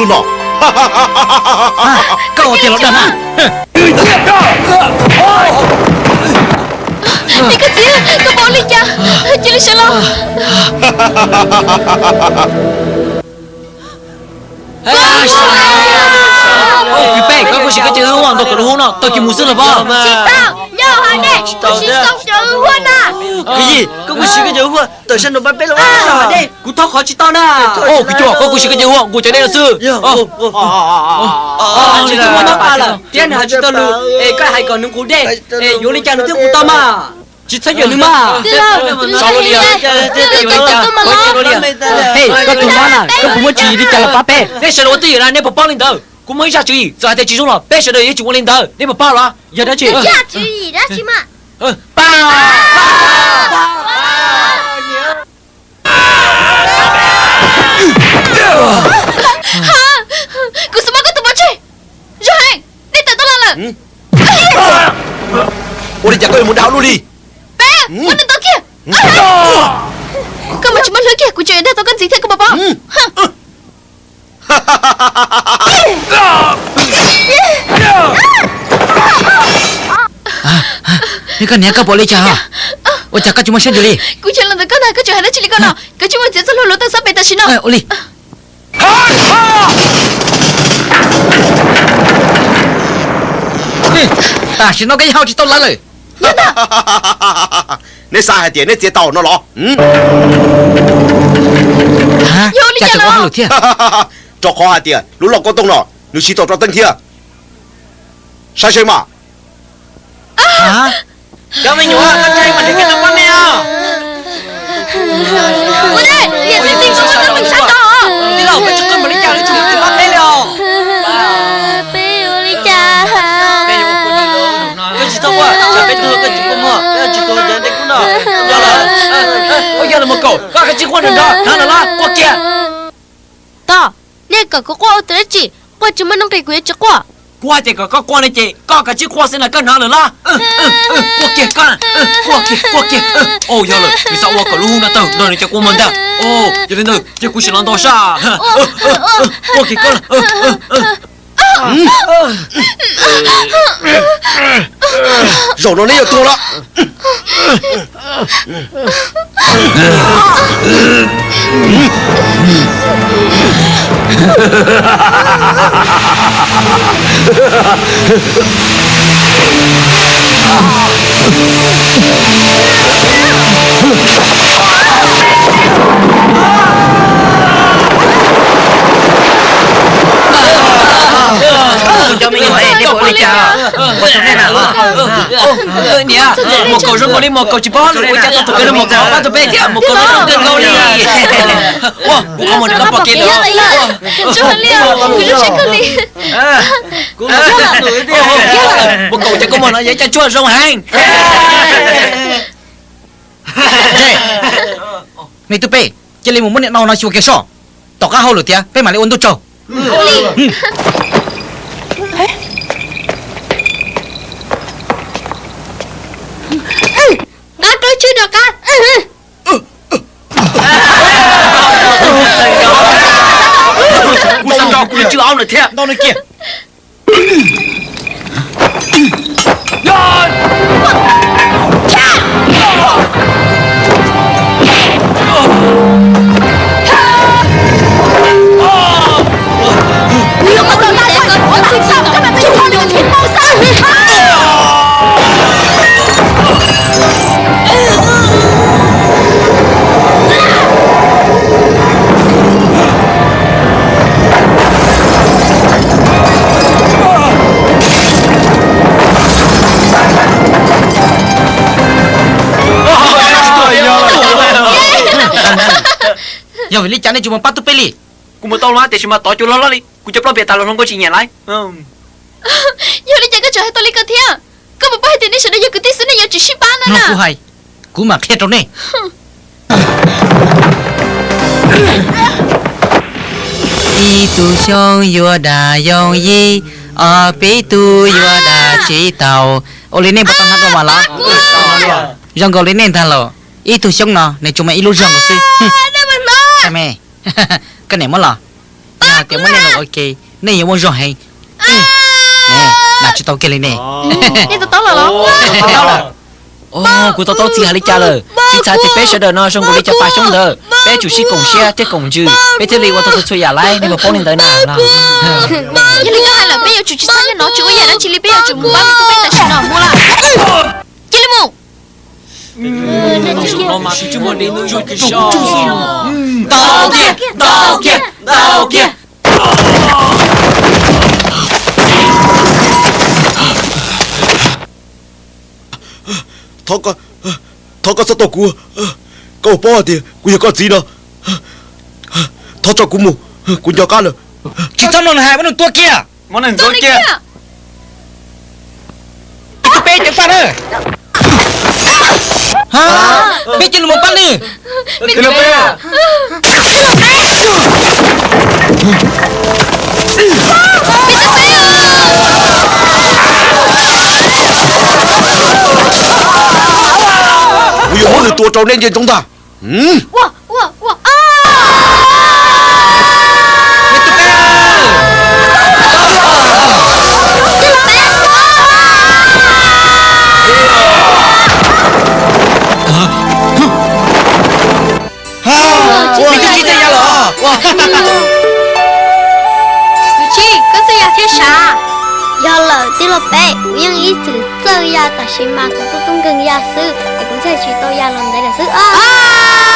no. Koj ua tiag los dag na. Niam koj txiv, koj pom li cas? Cia li sawv los. Kwv peb, koj kuj siv koj cov hwj huam ntaus kom lub hoob no tawg kiag mus xwb los pab. Tsis tau, nyob hauv nej, kuv siv tau cov hwj huam na. Kwv Yig, koj kuj siv koj cov hwj huam tawm sab nraud pab peb los. Kuv thauj qhov tsis tau na. Kwv Cuam, koj kuj siv koj cov hwj huam nqus cov dej no xwb. Nws twb muaj tau pa lawm thiab nws ho tsis tau lus es koj hais kom nws nqus dej es yuav li cas nws thiaj nqus tau mas. Tsis txhob yuam nws mas. Hej, koj tus mab na, koj puas muaj tswv yim li cas los pab peb. Nej sawv daws ua twj ywm na, nej puas paub li ntawd? Kuv muaj ib zaj tswv yim, txawm hais tias tsis zoo los peb sawv daws yuav tsum ua li ntawd, nej puas paub los? Yog dab tsi? Zaj tswv yim dab tsi mas? Pab! Kuv xav muab koj tus pov tseg. Zoo heev, nej tawm tau los lawm. Ua li cas koj yuav mus dag luaj li? Peb, muab nws ntaus kiag. Koj mas tsis muaj hlwb kiag, kuv tseem dag tau koj ntxiv thiab koj puas paub? Koj niam, koj pom li cas? Ua cas koj tsis muaj siab ntws li? Kuv cia los ntawm koj ntag, koj tseem hais dab tsi li ko no? Koj tsis muaj txiav txoj hlua luav tawg xab pem tam sim no. Ua li. Tam sim no koj yeej haus tsis tau lawv lawm. Neb xav hais tias neb txiav tau no los? Cas tseem ua hauj lwm thiab? Rau qhov hais tias lub lauj kaub tooj no nws siv tau rau teeb thiab. Saib seb mas. Cov me nyuam, koj tseem mas nrhiav kev rau pab me os. Ua ne, niam txiv txij koj muaj teeb meem sab tod. Tij laug, koj tsis quaj npaum li cas li, tsis muaj tus pab peb li os. Peb ua li cas? Koj tsis txhob quaj, tsam peb tuag koj tsis quaj muag, peb tsis tuag cov nte kub no. Yog lawm, yog lawm Muas Kaum, koj kav tsij quaj nrog nrog, hnov lawm los quaj kiag. Tog, nej kom kuv quaj ua tus dab tsi? Quaj tsis muaj nuj nqis kuv yuav tsis quaj. Kuv hais tias kom koj quaj ne ces koj kav tsij quaj xwb na, koj hnov lawm los? Quaj kiag koj, quaj kiag, quaj kiag. Yog lawm, nws xav ua kom lub hoob no tawg nrog nws cov kua muag ntag. Yog li ntawd ces kuv sim los ntaus sab. Quaj kiag koj. Zaum no neb yuav tuag lawm. Cov me nyuam, nej puas ua li cas? Ua rau nej na. Niam, Muas Kaum zoo nkaus li Muas Kaum tsis paub lwm ua cas tau tus peb rau Muas Kaum pab tau peb thiab, Muas Kaum zoo kawg nkaus li. Ua, kuv qhov muag nws koj pom kev lawm. Muas Kaum cov kua muag no yog ib co tshuaj zoo heev. Me tub peb, cia li mus muab niam no no xyuas kiag soj, tom qab hauj lwm tiav peb mam li ua ntuj tsaug. Nqa koj lub tshwj rov qab. Kuv xav nrog kuv lub tshwj aub no thiab. Yog vim li cas nej tsis mus pab tub peb li? Kuv mus tau los tiam sis mas tov cua loj loj li, kuv cov plaub piam tas los hluas nkauj tsis nyiam lawm. Yog li cas koj tseem hais tau li ko thiab? Koj puas paub hais tias nej sawv daws yog kwv tij xwb, nej yuav tsum sib pab no na. Kuv hais, kuv mam qhia rau nej. Ib tug xyoob yuav dag yooj yim, ob peb tug yuav dag tsis tau. Ua li nej puas tau hnov dua mas los? Zoo nkaus li nej ntag los. Ib tug xyoob no nws tsuas muaj ib lub zog nkaus xwb. Koj niam muab los. Yog tias muab nej los ua ke, nej yuav muaj zog heev. Nag tsis tau kiag li ne. Nej to taub lawm los? Kuv to taub txiv hais li cas lawm. Txiv txhais tias peb sawv daws no zoo nkaus li cov pas xyoob ntawd, peb tsum sib koom siab thiab koom ntsws, peb thiaj li ua tau txhua txhua yam lauj, nej puas paub li ntawd na? Yog li koj hais lawm, peb yuav tsum tsis txhob nyob no tsis ua yam dab tsi li, peb yuav tsum mus pab me tub peb tam sim no mus lawm. Cia li mus. Ntau kiag, ntau kiag, ntau kiag. Thov koj txhob tau kuv, koj puas paub hais tias kuv yog koj txiv no. Thov tso kuv mus, kuv nco qab lawm. Tsis txhob mloog nws hais, muab nws tua kiag. Peb cov faj na, peb cia li mus pab nws. Kuv yuav muab nws tua rau nej ntsia ntsoov ntag. Kwv tij, koj txawj ya thiab sav? Yog lawm tij laug peb, kuv yeej ib txwm txawj ya, tab sis mas kuv tub tub nkeeg ya xwb es kuv thiaj tsis tau ya los ntev lawm xwb os.